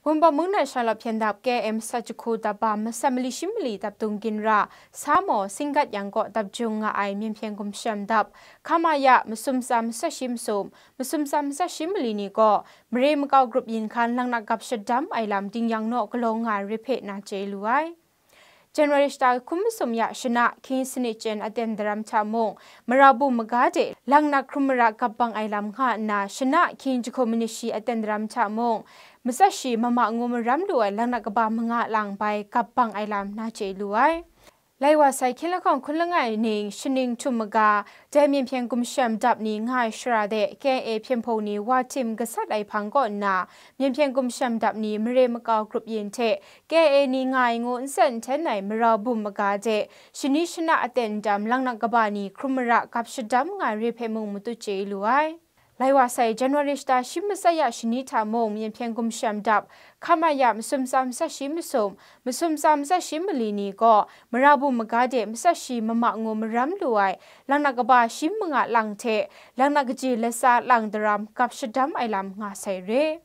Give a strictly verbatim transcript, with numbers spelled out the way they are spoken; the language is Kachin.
Wunpawng mung na shalawp hpyen dap K M sat jahku dap ba masat mali shi mali dap dung ginra, sa maw, singgat yang kaw dap jung nga ai Myen Hpyen Gumshem dap, hkama ya masum tsa masat shi masum, masum tsa masat shi mali ni gaw, mare makau grup yin hkan laknak gap shadam ai lam ding yang naw galaw nga ai re hpe na chye lu ai. January shata hkum masum ya shana hkying sanit chyen aten daram hta mung, marau bum maga de laknak hkrum mara gap bang ai lam nga nna, shana hkying jahku manit shi aten daram hta mung, masat shi mama ngu maram lu ai laknak kaba manga lang bai gap bang ai lam na chye lu ai. Lai wa sai hkyen lahkawng hkun langai ning shaning htum maga, dai Myen Hpyen Gumshem dap ni nga ai shara de K A hpyen hpung ni wa tim gasat ai hpang kaw nna, Myen Hpyen Gumshem dap ni mare makau grup yin hte K A ni nga ai ngu n tsen n hten ai marau bum maga de shani shana aten ndam laknak kaba ni hkrum mara gap shadam nga ai re hpe mung matut chye lu ai. Lai wa sai, January shata shi masat ya shani hta mung, Myen Hpyen Gumshem dap, hkama ya masum tsa masat shi masum, masum tsa masat shi mali ni gaw, marau bum maga de masat shi mama ngu maram lu ai, laknak kaba shi manga lang hte, laknak kaji latsa lang daram gap shadam ai lam nga sai re.